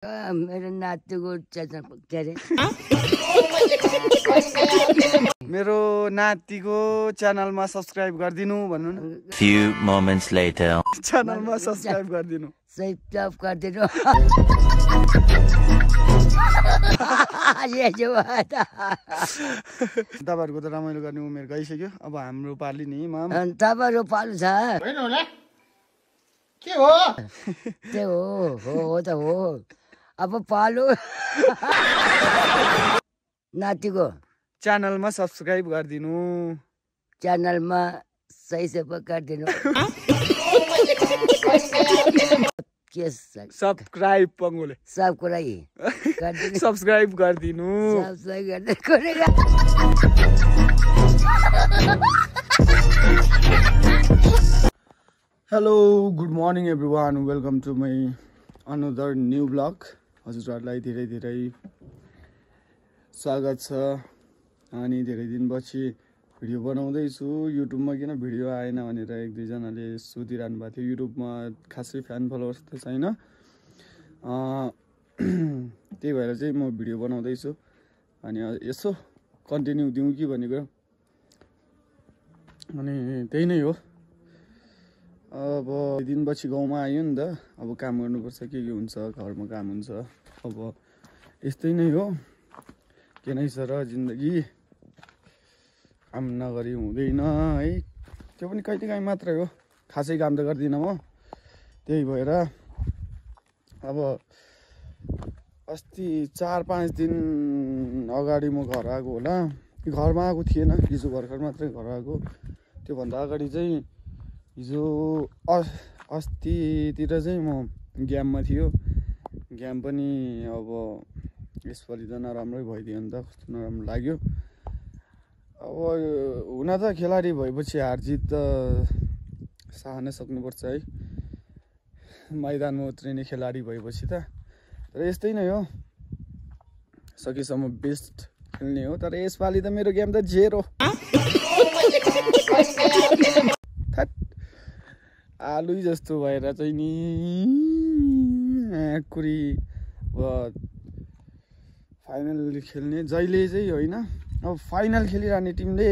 मेरो नातिको के अरे मेरो नातिको च्यानलमा सब्स्क्राइब गरिदिनु भन्नु न। Few moments later. च्यानलमा सब्स्क्राइब गरिदिनु। सब्स्क्राइब गरिदिनु। तपाईहरुको त रमाइलो गर्ने उमेर गइसक्यो। अब हाम्रो पाली नि माम। तपाईहरु पाल्नु छ होइन होला के हो त्यो हो त हो। अब पालो नातिको च्यानलमा सब्स्क्राइब गरिदिनु। च्यानलमा सही से गरिदिनु। के सब्स्क्राइब पंगुले सब कुरा सब्स्क्राइब गरिदिनु। Hello good morning everyone, welcome to my another new blog. हजुरहरूलाई धेरै धेरै स्वागत छ। अनि धेरै दिनपछि भिडियो बनाउँदैछु युट्युबमा। किन भिडियो आएन भनेर एक दुईजनाले सोधिरहनु भएको थियो। युट्युबमा खासै फ्यान फलोवर्स त छैन, त्यही भएर चाहिँ म भिडियो बनाउँदैछु। अनि यसो कन्टिन्यू दिउँ कि भनेको। अनि त्यही नै हो। अब दिनपछि गाउँमा आयो नि त, अब काम गर्नुपर्छ, के हुन्छ घरमा काम हुन्छ। अब यस्तै नै हो, के नै छ र जिन्दगी। काम नगरी हुँदैन है, त्यो पनि कहिलेकाहीँ मात्रै हो। खासै काम त गर्दिनँ म। त्यही भएर अब अस्ति 4-5 दिन अगाडि म घर आएको होला। घरमा आएको थिएन, हिजो भर्खर मात्रै घर आएको। त्योभन्दा अगाडि चाहिँ हिजो अस्तितिर चाहिँ म ग्याममा थियो। ग्याम पनि अब यसपालि त नराम्रै भइदियो नि त, कस्तो नराम्रो लाग्यो। अब हुन त खेलाडी भएपछि हारजित त सहन सक्नुपर्छ है, मैदानमा उत्रिने खेलाडी भएपछि त। तर यस्तै नै हो, सकेसम्म बेस्ट खेल्ने हो। तर यसपालि त मेरो गेम त 0। आलु जस्तो भएर चाहिँ नि कुरी फाइनल खेल्ने जहिले चाहिँ होइन। अब फाइनल खेलिरहने टिमले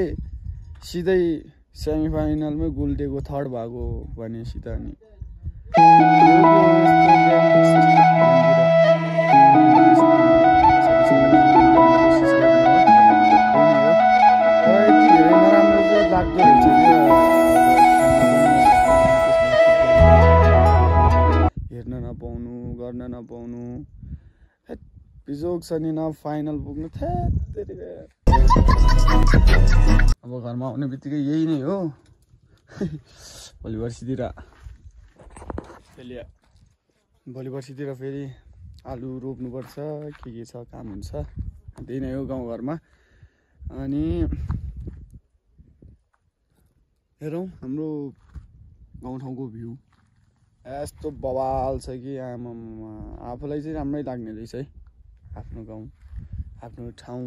सिधै सेमी फाइनलमै गोल्डेको थर्ड भएको भनेपछि त नि हेर्न नपाउनु, गर्न नपाउनु, बिजोग छ नि न फाइनल पुग्नु। अब घरमा आउने बित्तिकै यही नै हो। भोलि पर्सितिर फेरि आलु रोप्नुपर्छ, के छ काम हुन्छ। त्यही नै हो गाउँघरमा। अनि हेरौँ हाम्रो गाउँठाउँको भ्यू यस्तो बवाल छ कि आमामा, आफूलाई चाहिँ राम्रै लाग्ने रहेछ है। आफ्नो गाउँ, आफ्नो ठाउँ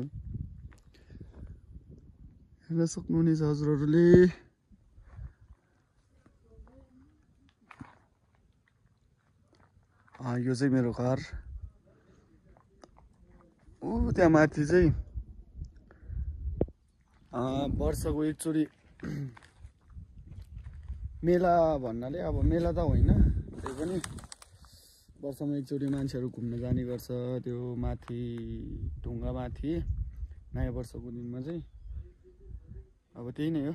हेर्न सक्नुहुनेछ हजुरहरूले। यो चाहिँ मेरो घर। त्यहाँ माथि चाहिँ वर्षको एकचोटि मेला भन्नाले, अब मेला त होइन, त्यही पनि वर्षमा एकचोटि मान्छेहरू घुम्न जाने गर्छ त्यो माथि ढुङ्गा माथि नयाँ वर्षको दिनमा चाहिँ। अब त्यही नै हो,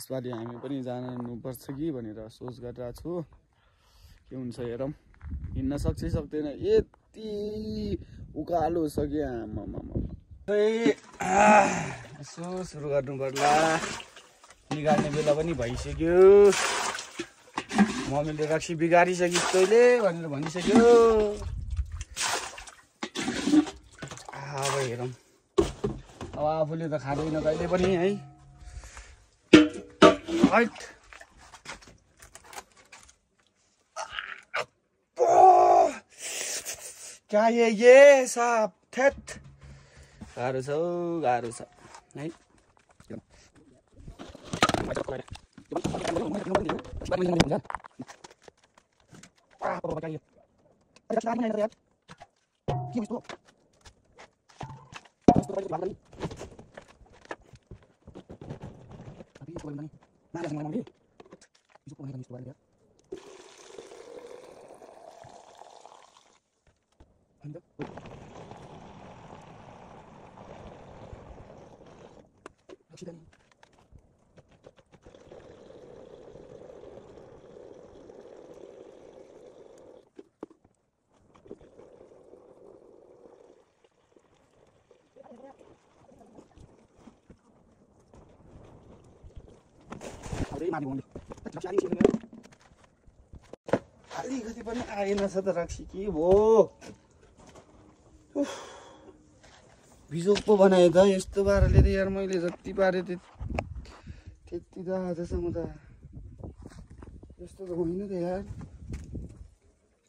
यसपालि हामी पनि जानुपर्छ कि भनेर सोच गरिरहेको छु। के हुन्छ हेरौँ। हिँड्न सक्छ सक्दैन, यति उकालो छ कि आमामा। यसो सुरु गर्नु पर्ला, बिगार्ने बेला पनि भइसक्यो। मम्मीले रक्सी बिगारिसक्यो तैँले भनेर भनिसक्यो। अब हेरौँ। अब आफूले त खाँदैन कहिले पनि है। क्या ये साप थेट गाह्रो छ है। अलिकति पनि आएन छ त रक्सी के भो बिजोक पो बनाएँ त यस्तो पाराले त यार मैले जति पारेँ त्यति त आजसम्म त यस्तो त होइन त यार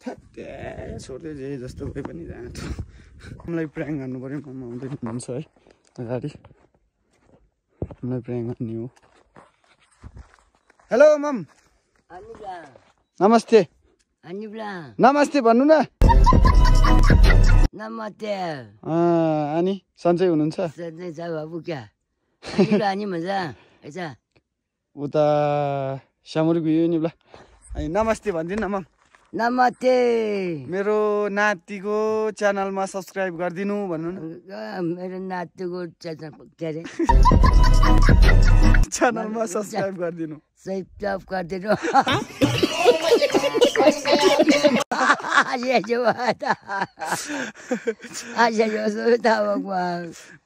ठ्याक्कै छोड्दै जे जस्तो भए पनि जान्छ मलाई प्र्याङ हान्नु पऱ्यो मम्मा आउँदै हुनुहुन्छ है अगाडि मलाई प्र्याङ हान्ने हो हेलो मम नमस्ते नमस्ते भन्नु न नमस्ते अनि सन्चै हुनुहुन्छ सधैँ छ बाबु क्या अनि मजा ऐसा उता सामुरी गयो नि ल अनि नमस्ते भनिदिनु न मम नमस्ते मेरो नातिको च्यानलमा सब्सक्राइब गरिदिनु भन्नु न मेरो नातिको के अरे च्यानलमा सब्सक्राइब गरिदिनु सब्सक्राइब गरिदिनु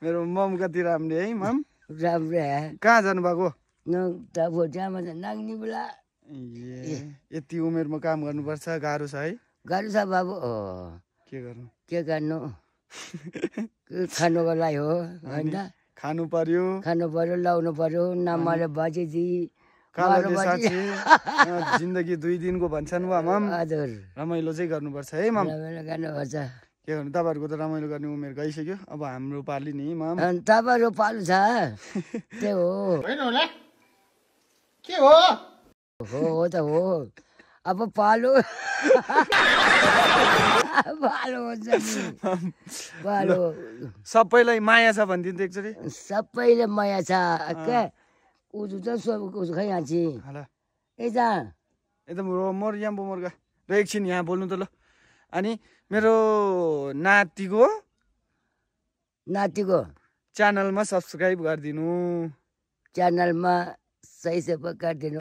मेरो मम कति राम्रो है मम राम्रो कहाँ जानुभएको नाग्ने बेला यति उमेरमा काम गर्नुपर्छ गाह्रो छ है गाह्रो छ बाबु के गर्नु के गर्नु खानुको लागि हो होइन खानु पर्यो लाउनु पर्यो नमरे बजेजी जिन्दगी 2 दिनको भन्छन् वा मम हजुर रमाइलो चाहिँ गर्नुपर्छ है मम गर्नुपर्छ के गर्नु तपाईँहरूको त रमाइलो गर्ने उमेर गइसक्यो अब हाम्रो पाली नि मम तपाईँहरू पाल्नु छ त्यो हो होइन होला के हो हो त हो अब पालो पालो हुन्छ नि पालो सबैलाई माया छ भनिदिनु त एकचोटि सबैले माया छ के उजु त उजु खै हान्छी यता एकदम मोर यहाँ बोमोर्गा र एकछिन यहाँ बोल्नु त ल अनि मेरो नातिको च्यानलमा सब्सक्राइब गरिदिनु च्यानलमा सही से गरिदिनु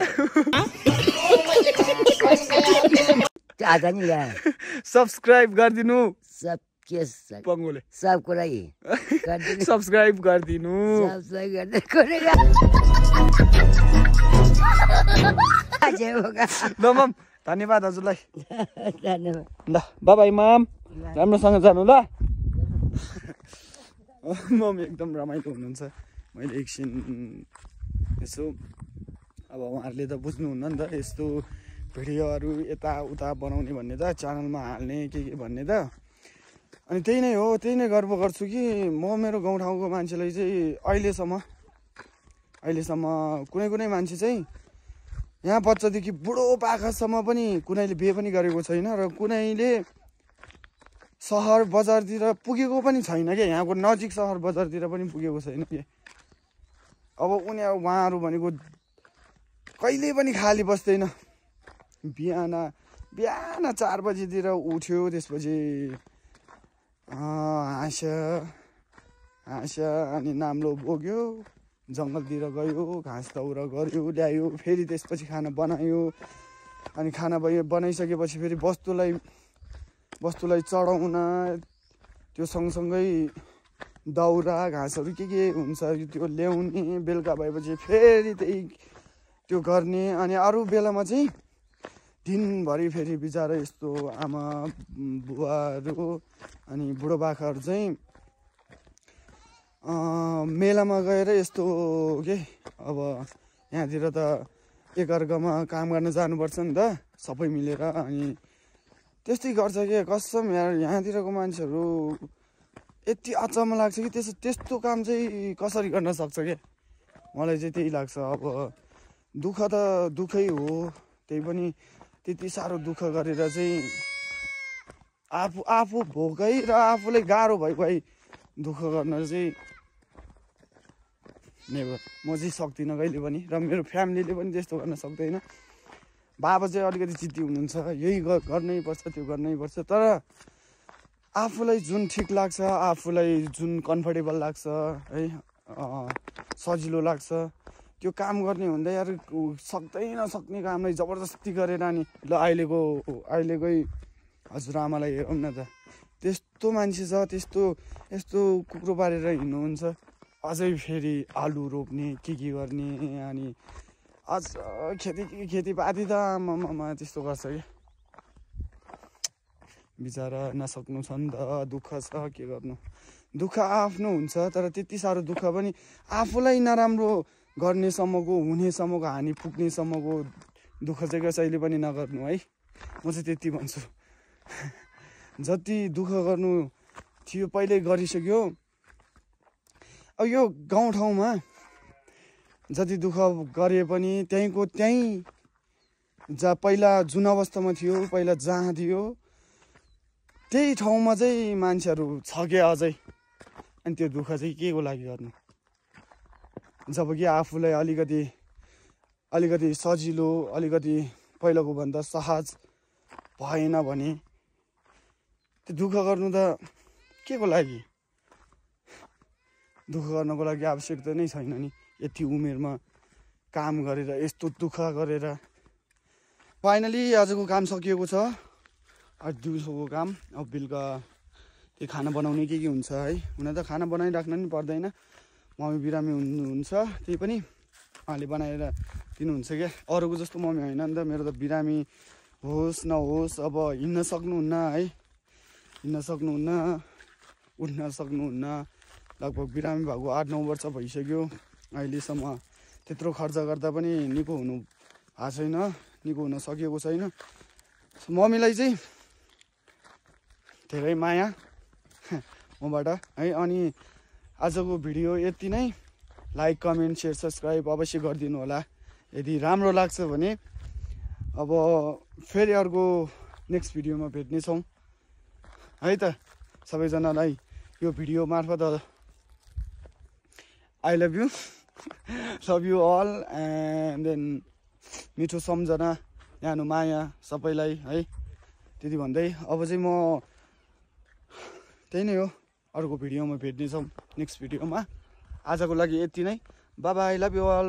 सब्सक्राइब गरिदिनु सब के पङ्गोले सबको लागि सब्सक्राइब गरिदिनु ल मम धन्यवाद हजुरलाई ल बाबाई मम राम्रोसँग जानु ल मम एकदम रमाइलो हुनुहुन्छ मैले एकछिन यसो अब उहाँहरूले त बुझ्नुहुन्न नि त यस्तो भिडियोहरू यताउता बनाउने भन्ने त च्यानलमा हाल्ने के भन्ने त अनि त्यही नै हो त्यही नै गर्व गर्छु कि म मेरो गाउँठाउँको मान्छेलाई चाहिँ अहिलेसम्म कुनै मान्छे चाहिँ यहाँ बच्चादेखि बुढो पाखासम्म पनि कुनैले बिहे पनि गरेको छैन र कुनैले सहर बजारतिर पुगेको पनि छैन क्या यहाँको नजिक सहर बजारतिर पनि पुगेको छैन कि अब उहाँहरू भनेको कहिले पनि खाली बस्दैन बिहान 4 बजीतिर उठ्यो त्यसपछि हाँस्यो अनि नाम्लो बोक्यो जङ्गलतिर गयो घाँस दाउरा गऱ्यो ल्यायो फेरि त्यसपछि खाना बनायो अनि खाना बनाइसकेपछि फेरि वस्तुलाई चढाउन त्यो सँगसँगै दाउरा घाँसहरू के हुन्छ त्यो ल्याउने बेलुका भएपछि फेरि त्यही त्यो गर्ने अनि अरू बेलामा चाहिँ दिनभरि फेरि बिचरा यस्तो आमा बुवाहरू अनि बुढोपाकाहरू चाहिँ मेलामा गएर यस्तो के अब यहाँतिर त एकअर्कामा काम गर्न जानुपर्छ नि त सबै मिलेर अनि त्यस्तै गर्छ कि कसम यहाँतिरको मान्छेहरू यति अचम्म लाग्छ कि त्यस्तो काम चाहिँ कसरी गर्न सक्छ क्या मलाई चाहिँ त्यही लाग्छ अब दुःख त दुःखै हो त्यही पनि त्यति साह्रो दुःख गरेर चाहिँ आफू भोकै र आफूलाई गाह्रो भइ दुःख गर्न चाहिँ नेभर, म चाहिँ सक्दिनँ कहिले पनि, र मेरो फ्यामिलीले पनि त्यस्तो गर्न सक्दैन। बाबा चाहिँ अलिकति जिद्दी हुनुहुन्छ, यही गर्नै पर्छ त्यो गर्नै पर्छ, तर आफूलाई जुन ठिक लाग्छ, आफूलाई जुन कम्फर्टेबल लाग्छ है, सजिलो लाग्छ त्यो काम गर्ने हुँदा यार सक्दै नसक्ने कामलाई जबरजस्ती गरेर नि ल अहिलेकै हजुरआमालाई हेरौँ न त, त्यस्तो मान्छे छ, यस्तो कुकुरो पारेर हिँड्नुहुन्छ, अझै फेरि आलु रोप्ने के गर्ने, अनि अझ खेतीपाती त आमामा त्यस्तो गर्छ कि बिचरा नसक्नु छ नि त, दुःख छ, के गर्नु, दुःख आफ्नो हुन्छ, तर त्यति साह्रो दुःख पनि आफूलाई नराम्रो गर्नेसम्मको, हुनेसम्मको, हानि पुग्नेसम्मको दुःख चाहिँ कसैले पनि नगर्नु है, म चाहिँ त्यति भन्छु। जति दुःख गर्नु थियो पहिल्यै गरिसक्यो। अब यो गाउँठाउँमा जति दुःख गरे पनि त्यहीँ जहाँ पहिला जुन अवस्थामा थियो, पहिला जहाँ थियो त्यही ठाउँमा चाहिँ मान्छेहरू छ क्या अझै, अनि त्यो दुःख चाहिँ के को लागि गर्नु, जब कि आफूलाई अलिकति सजिलो, अलिकति पहिलाको भन्दा सहज भएन भने त्यो दुःख गर्नु त के को लागि, दुःख गर्नको लागि आवश्यकता नै छैन नि। यति उमेरमा काम गरेर यस्तो दुःख गरेर फाइनली आजको काम सकिएको छ, आज दिउँसोको काम। अब बेलुका त्यो खाना बनाउने के हुन्छ है, हुन त खाना बनाइराख्न नि पर्दैन, मम्मी बिरामी हुनुहुन्छ, त्यही पनि उहाँले बनाएर दिनुहुन्छ क्या, अरूको जस्तो मम्मी होइन नि त, मेरो त बिरामी होस् नहोस् अब हिँड्न सक्नुहुन्न है, उठ्न सक्नुहुन्न, लगभग बिरामी भएको 8-9 वर्ष भइसक्यो, अहिलेसम्म त्यत्रो खर्च गर्दा पनि निको हुनु भएको छैन, निको हुन सकेको छैन। मम्मीलाई चाहिँ धेरै माया मबाट है। अनि आजको भिडियो यति नै, लाइक कमेन्ट सेयर सब्सक्राइब अवश्य गरिदिनु होला यदि राम्रो लाग्छ भने। अब फेरि अर्को नेक्स्ट भिडियोमा भेट्नेछौँ है त। सबैजनालाई यो भिडियो मार्फत I love you all, and then मिठो सम्झना, न्यानो माया सबैलाई है, त्यति भन्दै अब चाहिँ म त्यही नै हो, अर्को भिडियोमा भेट्नेछौँ नेक्स्ट भिडियोमा। आजको लागि यति नै, bye bye, love you all.